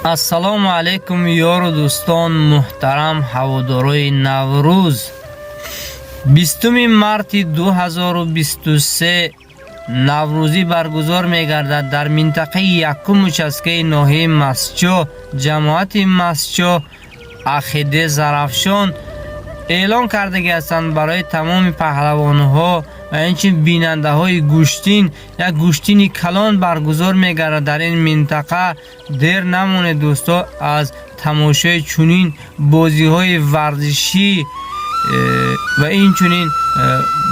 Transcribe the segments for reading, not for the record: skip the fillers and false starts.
Ассалому алайкум, ёру дӯстон, муҳтарам ҳаводорои Наврӯз. 20 марти 2023 наврӯзӣ баргузор мегардад дар минтақаи якум, участкаи ноҳияи Мастчоҳ, ҷамоати Мастчоҳ, АХД Зарафшон. Эълон кардагӣ ҳастанд барои тамоми паҳлавонҳо ва инчунин бинандаҳои гӯштин. Як гӯштини калон баргузор мегардад дар ин минтақа. Дер намонед, дӯсто, аз тамошои чунин бозиҳои варзишӣ ва инчунин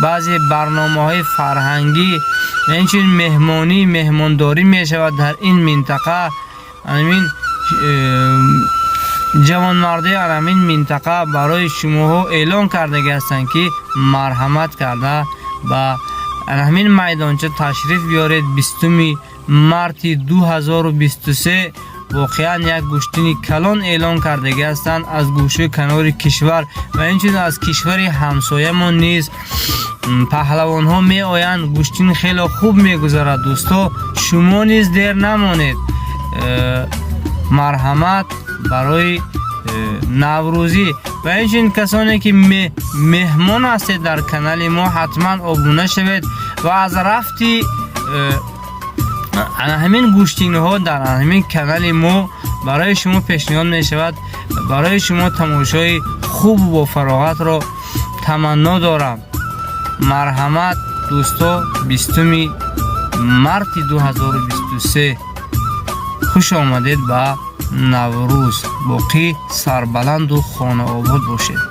баъзе барномаҳои фарҳангӣ ва инчунин меҳмонӣ, меҳмондорӣ мешавад дар ин минтақа. Ҳамин ҷавонмардои ҳамин минтақа барои шумоҳо эълон кардагӣ ҳастанд, ки марҳамат карда ба ҳамин майдонча ташриф биёред. 20 марти 2023 воқеан як гӯштини калон эълон кардагӣ ҳастанд. Аз гӯшаи канори кишвар ва инчунин аз кишвари ҳамсоямон низ паҳлавонҳо меоянд. Гӯштин хеле хуб мегузарад, дӯсто. Шумо низ дер намонед. Марҳамат барои наврӯзӣ. Ва инчунин касоне ки меҳмон ҳастед дар канали мо, ҳатман обуна шавед ва аз рафти ҳамин гӯштинҳо дар ҳамин канали мо барои шумо пешниҳод мешавад. Барои шумо тамошои хубу бофароғатро таманно дорам. Марҳамат, дӯсто, 20 марти 2023 хуш омадед ба Наврӯз. Боқӣ сарбаланду хонаобод бошед.